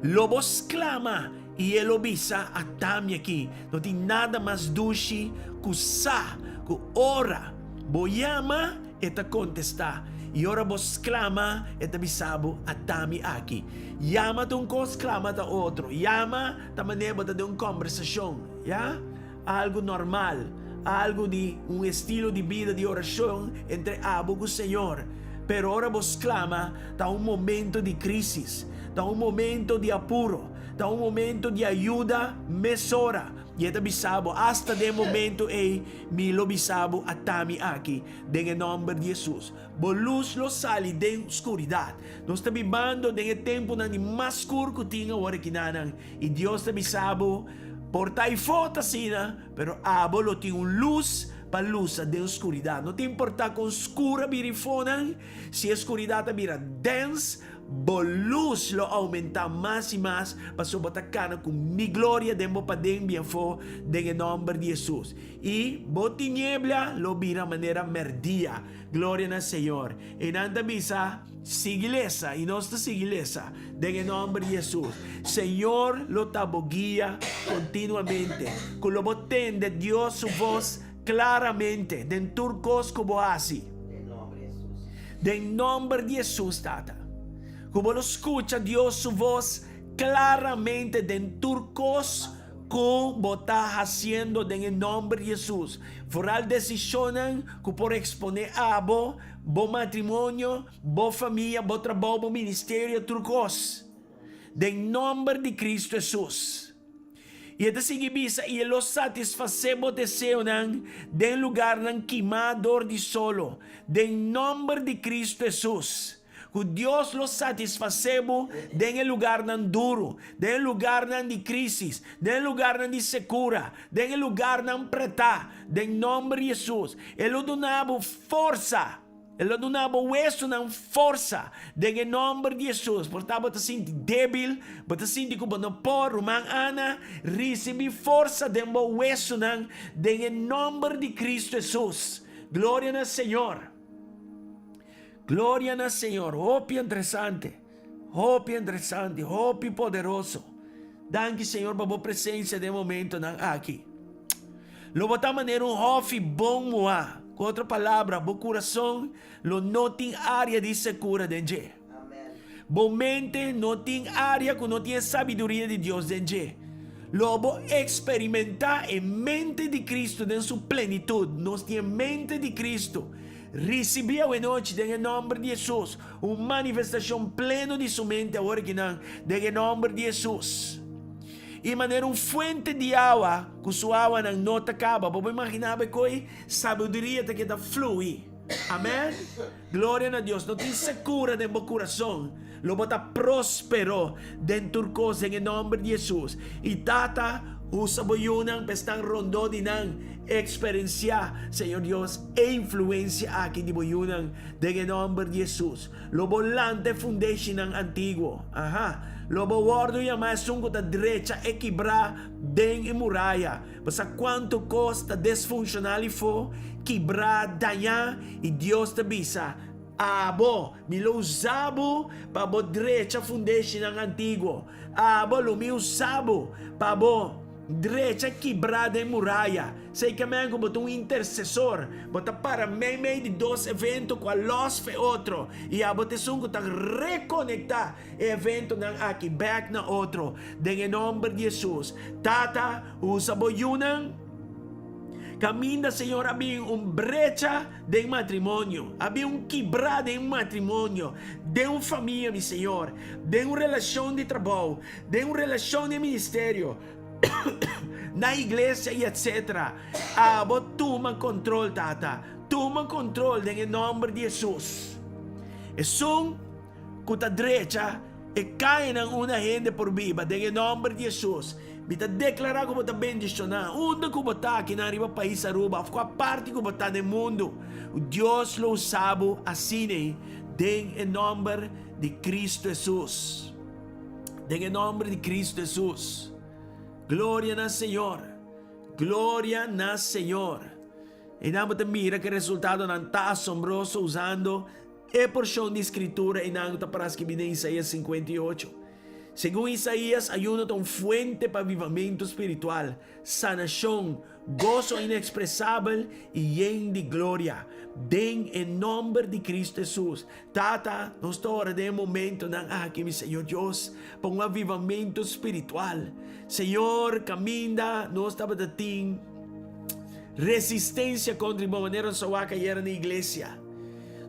A: Lo bo sklama i E lo bisa, Ata mi aki. No tin nada mas dushi ku sa ku ora bo yama, E ta kontestá, i ora bo sklama, e ta bisa bo, Ata mi aki. Yama ta un kos, sklama ta otro. Yama ta manera bo ta den un kòmbersashon, ya? Algu normal, algu di un estilo di bida di orashon entre abo ku Señor. Pero ora bo sklama, ta un momento di krísis, ta un momento di apuro, ta un momento di ayuda mesora. I e ta bisa bo, asta den e momento ei, mi lo bisa bo, Atami aki, den e nòmber di Hesus. Bo lus lo sali den skuridat. Nos ta bibando den e tempunan di mas skur ku tin awor akinanan, i Dios ta bisa bo, Por ta aifó ta asina, pero abo lo tin un lus pa lusa den skuridat. No ta importá kon skur a bira ifonan, si e skuridat a bira dens, bo lus lo oumentá mas i mas, pasobra bo ta kana ku mi gloria den bo paden bien afó, den e nòmber di Hesus. I bo tiniebla lo bira manera mèrdia. Gloria na Señor. I nan ta bisa, Sigui lesa, i nos ta sigui lesa, den e nòmber di Hesus. Señor lo ta bo guia kontinuamente, ku lo bo tende Dios su bos klaramente den tur kos ku bo hasi. Den nòmber di Hesus, Tata, ku bo lo skucha Dios su bos klaramente den tur kos Ku bo ta hasiendo den e nòmber di Hesus? Foral desishonnan ku por eksponé abo, bo matrimonio, bo famia, bo trabou, bo ministerio, tur kos. Den nòmber di Kristu Hesus. I e ta sigui bisa, I e lo satisfasé bo deseonan den lugarnan kimá dor di solo. Den nòmber di Kristu Hesus. Ku Dios lo satisfasé bo den e lugarnan duru, den e lugarnan di krísis, den e lugarnan di sekura, den e lugarnan pretá, den nòmber di Hesus. E lo duna bo forsa, e lo duna bo wesunan forsa, den e nòmber di Hesus. Por ta bo ta sinti débil, bo ta sinti ku bo no por, ruman Ana, risibí forsa den bo wesunan, den e nòmber di Kristu Hesus. Gloria na Señor. Gloria na Señor, hopi interesante, hopi interesante, hopi poderoso. Danki Señor pa bo presencia den momentonan aki. Lo bo ta manera un hofi bon muhá. Ku otro palabra, bo kurason lo no tin área di sekura den dje. Bo mente no tin área ku no tin e sabiduria di Dios den dje. Lo bo eksperimentá e mente di Kristu den su plenitut. Nos tin e mente di Kristu. Risibí awenochi den e nòmber di Hesus un manifestashon pleno di su mente awor akinan den e nòmber di Hesus. I manera un fuente di awa ku su awanan no ta kaba. Bo por imaginá bo e koi sabiduria ta keda flui. Amèn. Gloria na Dios. No tin sekura den bo kurason. Lo bo ta próspero den tur kos den e nòmber di Hesus. I Tata, usa bo yunan pa esnan rondó di nan eksperensiá, Señor Dios, e influensia aki di bo yunan den e nòmber di Hesus. Lo bo lanta e fundeshinan antiguo. Aha. Lo bo wòrdu yamá esun ku ta drecha e kibrá den e muraya. Bo sa kuantu kos ta desfunshonal ifó, kibrá, dañá, i Dios ta bisa, Abo, mi lo usa bo pa bo drecha fundeshinan antiguo. Abo, lo mi usa bo pa bo drecha kibrá den muraya. Sei ke men ku bo ta un intersesor. Bo ta para meimei di dos evento ku a lòs fe otro, i abo ta esun ku ta rekonektá e eventonan aki bèk na otro. Den e nòmber di Hesus. Tata, usa bo yunan. Kaminda Señor a bin un brecha den matrimonio, a bin un kibrá den matrimonio, den un famia, mi Señor, den un relashon di trabou, den un relashon di ministerio, na iglesia i etcetera. Abo tuma kontrol, Tata. Tuma kontrol den e nòmber di Hesus. Esun ku ta drecha e kayanan unda hende por biba, den e nòmber di Hesus. Mi ta deklará ku bo ta bendishoná unda ku bo ta akinan riba pais Aruba òf kua parti ku bo ta den mundu. Dios lo usa bo asina den e nòmber di Kristu Hesus. Den e nòmber di Kristu Hesus. Gloria na Señor. Gloria na Señor. Einan bo ta mira ku e resultadonan ta asombroso usando e porshon di Skritura einan ku ta para skibí den Isaías 58. Segun Isaías, ayuno ta un fuente pa avivamentu spiritual, sanashon, goso inexpresabel i yen di gloria. Den e nomber di Cristo Hesus, Tata, nos ta ora den e momentonan aki, mi Señor Dios, pa un avivamentu spiritual. Señor, caminda nos tabata tin resistencia contra di bo, manera nos a wak ayera na iglesia.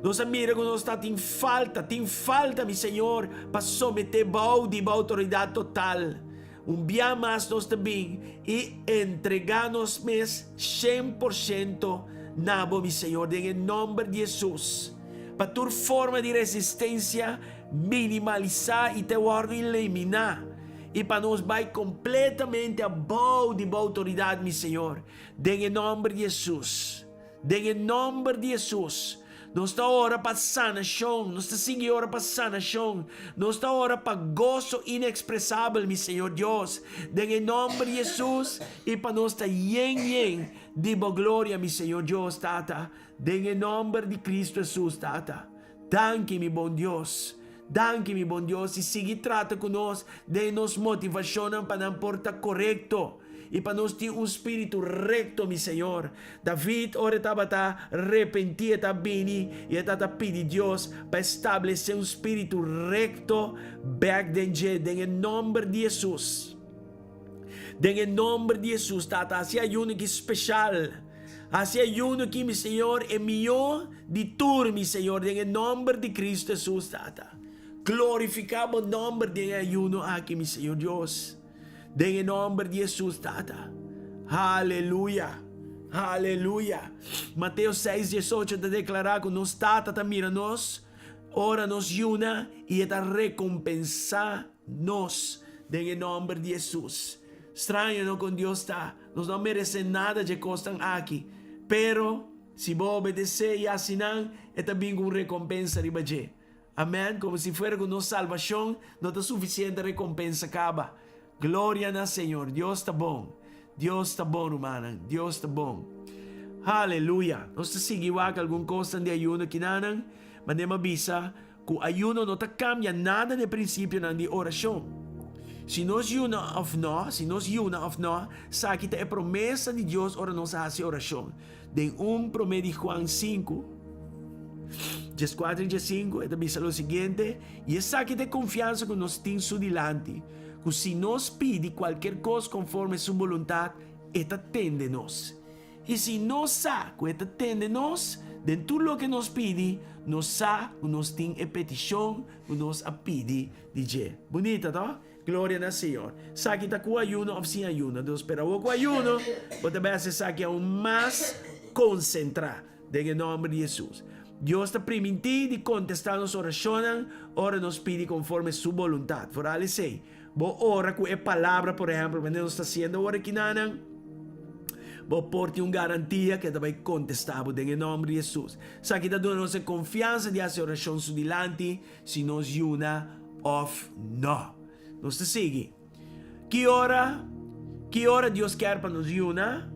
A: Nos a mira ku nos ta tin falta, tin falta, mi Señor, pa someté bou di bo outoridat total. Un bia mas nos ta bin i entregá nos mes 100% na bo, mi Señor, den e nòmber di Hesus. Pa tur forma di resistensia minimalisá i te wòrdu eliminá, i pa nos bai kompletamente abou di bo outoridat, mi Señor, den e nòmber di Hesus. Den e nòmber di Hesus, nos ta ora pa sanashon, nos ta sigui ora pa sanashon, nos ta ora pa goso inèkspresabel, mi Señor Dios, den e nòmber di Hesus, i pa nos ta yen yen di bo gloria, mi Señor Dios, Tata, den e nòmber di Kristu Hesus, Tata. Danki, mi bon Dios. Danki, mi bon Dios, i sigui trata ku nos den nos motivashonnan pa nan por ta korekto i pa nos tin un spiritu rekto, mi Señor. David, ora e tabata repentí, e ta bini i e ta ta pidi Dios pa establesé un spiritu rekto bèk den dje, den e nòmber di Hesus. Den e nòmber di Hesus, Tata, hasi ayuno aki speshal. Hasi ayuno aki, mi Señor, e mihó di tur, mi Señor, den e nòmber di Kristu Hesus, Tata. Glorifiká bo nòmber den e ayuno aki, mi Señor Dios. Den e nòmber di Hesus, Tata. Haleluya! Haleluya! Mateo 6, 18 ta deklará ku nos Tata ta mira nos ora nos yuna i e ta rekompensá nos den e nòmber di Hesus. Straño no kon Dios ta. Nos no a meresé nada dje kosnan aki. Pero, si bo obedesé i hasi nan, e ta bin ku un rekompensa riba dje. Amèn. Komo si fuera ku nos salbashon no ta sufisiente rekompensa kaba. Gloria na Señor. Dios ta bon. Dios ta bon, rumannan. Dios ta bon. Haleluya. Nos ta sigui wak algun kosnan di ayuno kinanan. Manera mi a bisa ku ayuno no ta kambia nada na e prinsipionan di orashon. Si nos yuna òf nò, si nos yuna òf nò, saki ta e promesa di Dios ora nos a hasi orashon. Den un promé di Juan 5, 14 i 15, e ta bisa lo siguiente, I esaki ta e konfiansa ku nos tin su dilanti, ku si nos pidi kualker kos konforme su boluntat, e ta tende nos. I si nos sa ku e ta tende nos den tur loke nos pidi, nos sa ku nos tin e petishon ku nos a pidi di dje. Bunita, to? Gloria na Señor. Esaki ta ku ayuno òf sin ayuno? Dios spera bo ku ayuno, bo ta bai hasi esaki aun mas konsentrá den e nòmber di Hesus. Dios ta primintí di kontestá nos orashonnan ora nos pidi konforme su boluntat. Foral esei, bo ora ku e palabra, por ehèmpel, manera nos ta hasiendo awor akinanan, bo por tin un garantia ku e ta bai kontestá bo den e nòmber di Hesus. Esaki ta duna nos e konfiansa di hasi orashon su dilanti si nos yuna òf nò. Nos ta sigui. Ki ora? Ki ora Dios kier pa nos yuna?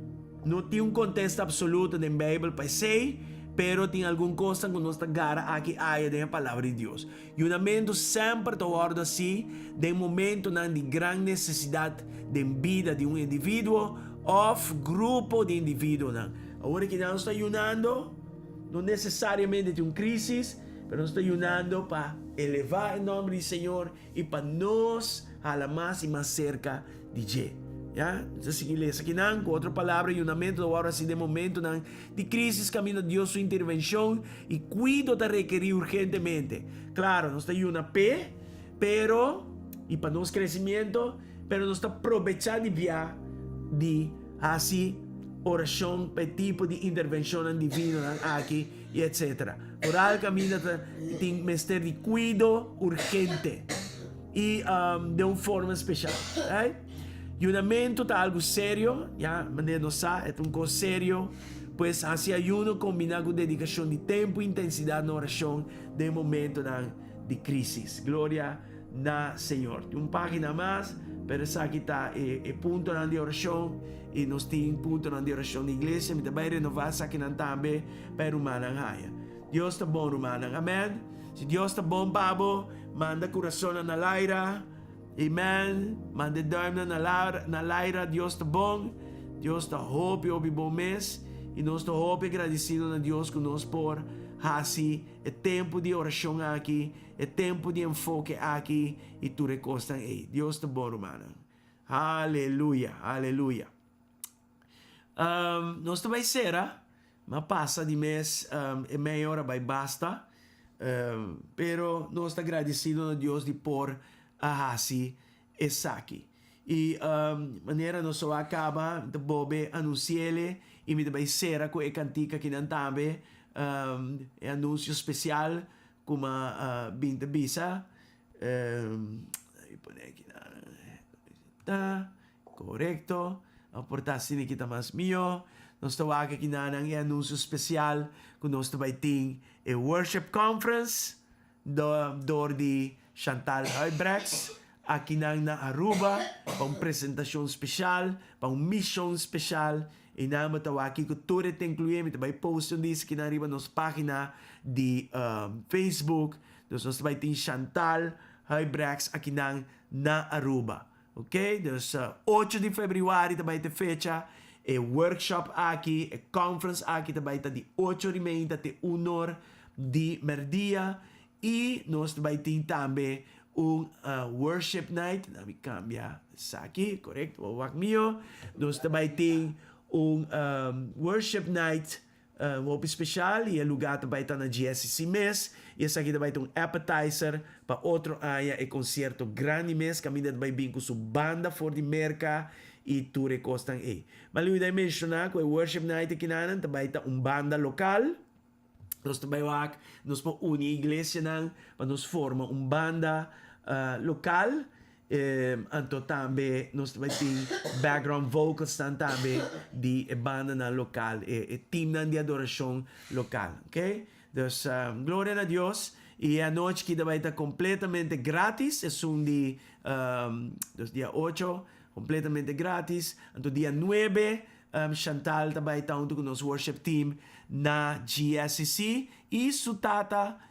A: No tin un kontesta apsoluto den Beibel pa esei, pero tin algun kosnan ku nos ta gara aki aya den e Palabra di Dios. Yunamentu semper ta wòrdu hasí den momentunan di gran nesesidat den bida di un individuo òf grupo di individuonan. Awor ki nos ta yunando, no nesesariamente tin un krísis, Pero nos ta yunando pa elevá e nòmber di Señor i pa nos hala mas i mas serka di dje. Ya, nos ta sigui lesa kinan. Ku otro palabra, yunamentu ta wòrdu hasi den momentunan di krísis kaminda Dios su intervenshon i kuido ta rekerí urgentemente. Klaro, nos ta yuna p'e, pero, i pa nos kresimiento, pero nos ta probechá di bia di hasi orashon pa e tipo di intervenshonnan divinonan aki. I etcetera. Oral kaminda ta tin mester di kuido urgente i den un forma speshal. Right? Yunamentu ta algu serio, ya, manera nos sa, e ta un kos serio. Pues hasi ayuno kombiná ku dedikashon di tempu i intensidat na orashon den momentonan di krísis. Gloria na Señor. Tin un página mas, pero esaki ta e, e puntonan di orashon i nos tin puntonan di orashon di iglesia. Mi ta bai renová esakinan tambe pa e rumannan haña. Dios ta bon, rumannan. Amen. Si Dios ta bon pa bo, manda kurasonnan na laira. Amen. Manda e duimnan na laira, na laira. Dios ta bon. Dios ta hopi, hopi bon mes. I nos ta hopi agradesido na Dios ku nos por hasi e tempu di orashon aki. E tempu di enfoke aki i tur e kosnan ei. Dios ta bon, rumannan. Aleluya, aleluya. Um, nos ta bai sera. M'a pasa di mes e mei ora bai basta, pero nos ta gradisido na Dios di por a hasi esaki. I manera nos a wak kaba, mi ta bobe anunsiele i mi ta bai sera ku e kantika kinan tambe, e anunsio spesial ku m'a bin ta bisa. Mi pone akinan, ta. Korekto, a por ta asina ki ta mas mihó. Nos ta wak aki nanan e anunsio spesial ku nos ta bai tin e Worship Conference dor di Chantal Huijbregts akinan na Aruba pa un presentashon spesial, pa un mishon spesial. I nan bo ta wak kiko tur e ta inkluí. Mi ta bai post un di esakinan riba nos página di Facebook. Dus nos ta bai tin Chantal Huijbregts akinan na Aruba. Ok, dus ocho di februari ta bai ta e fecha, e workshop aki, e conference aki ta bai ta di ocho di meinta te un or di merdia y nos ta bai tin tambe un worship night, na mi cambia esaki, correcto, bo wak mio, nos ta bai tin un worship night Un hopi special y e lugar ta bay ta na GSCC mes y esaki ta bay ta un appetizer pa otro aña e concierto grandi mes caminda ta bay bin cu su banda for di Merca y tur e cosnan ey. Ma Luida a menciona cu e worship night akinanan ta bay ta un banda local, nos ta bay wak nos por uni e iglesianan pa nos forma un banda local. Anto tambe nos ta bai tin background vocalsnan tambe di e bandanan local, e teamnan di adoracion local, ok. Dus gloria na Dios y e anochi ki ta bai ta completamente gratis, esun di dus dia ocho completamente gratis, anto dia nuebe Chantal ta bai ta hunto cu nos worship team na GSCC y su tata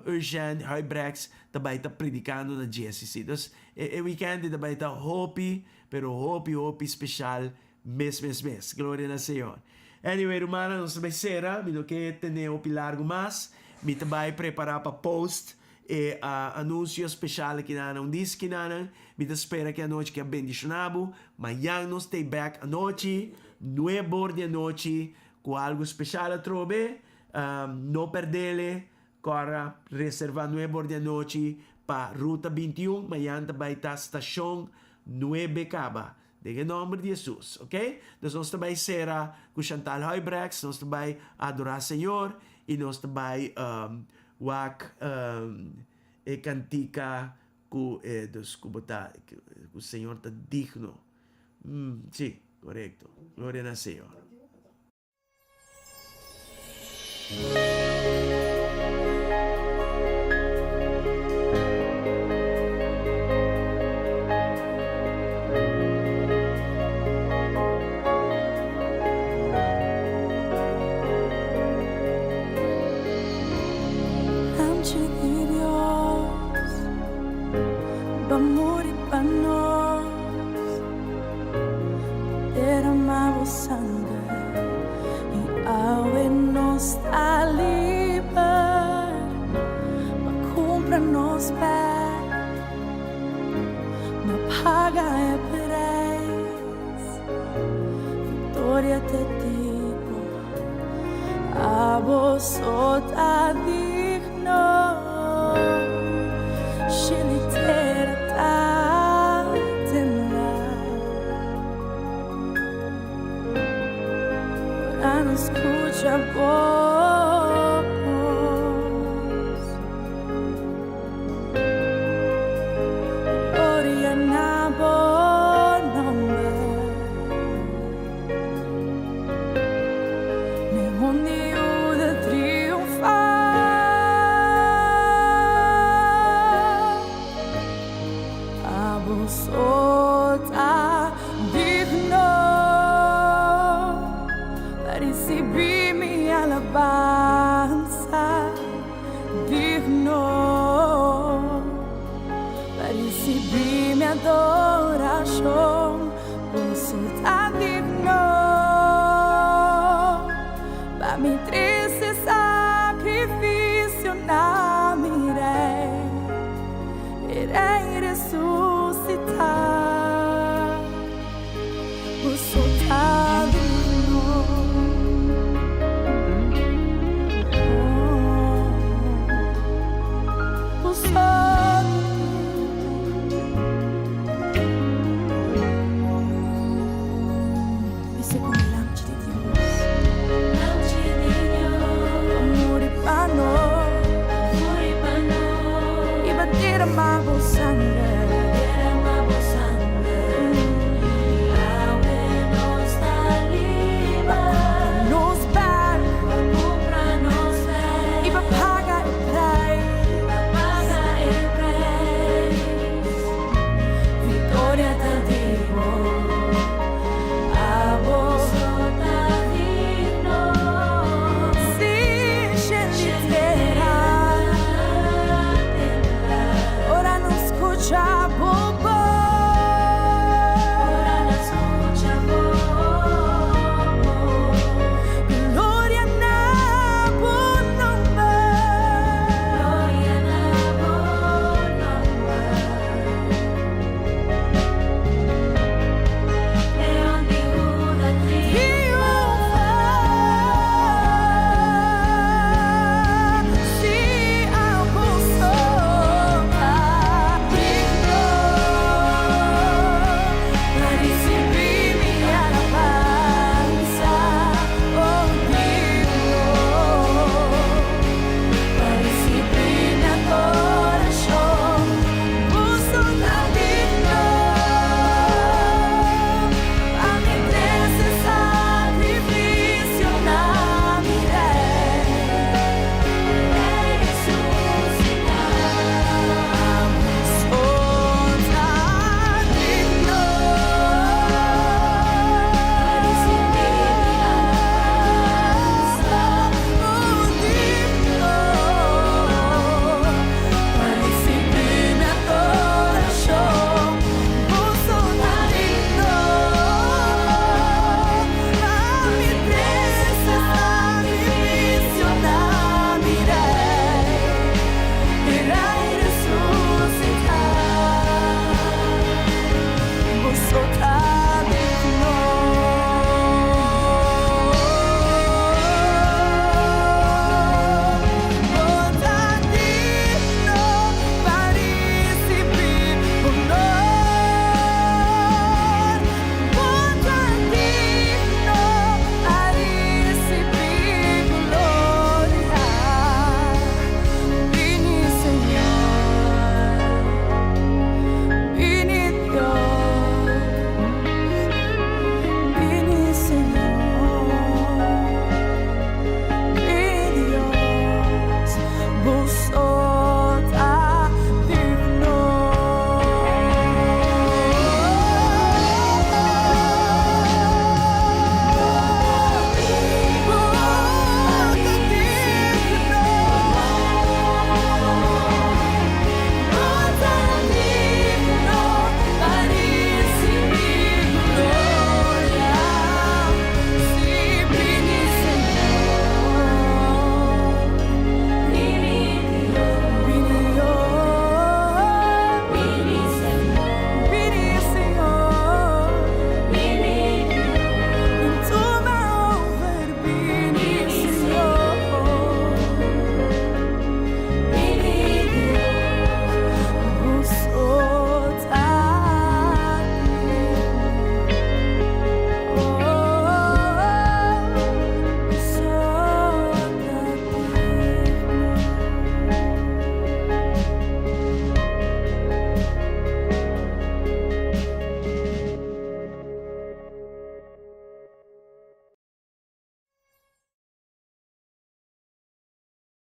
A: Eugène Huijbregts ta bai ta predicando na GSCC. Dus e weekend ta bai ta hopi, pero hopi, hopi special mes, mes, mes. Gloria na Señor. Anyway, rumannan, nos ta bai cera. Mi no ke tene hopi largo mas. Mi ta bai prepara pa post e anuncio special akinanan un dis kinanan. Mi ta spera ke anochi ke a bendiciona bo. Mañan nos ta back anochi, nuebe or di anochi, cu algo special atrobe. No perdele, kòrda reserva nuebe or di anochi pa Ruta 21, mañan ta bai ta Stashon Nuebe kaba. Den e nòmber di Hesus, ok? Dus nos ta bai sera ku Chantal Huijbregts, nos ta bai adorá Señor i nos ta bai wak e kantika ku e dus ku bo ta ku Señor ta digno. Si, korekto. Gloria na Señor.
B: Lamchi di Dios, bo a muri pa nos. Derama bo sanger i awe nos ta liber pa kumpra nos bek, no paga e prijs. Victoria te tipo, abo so ta digno.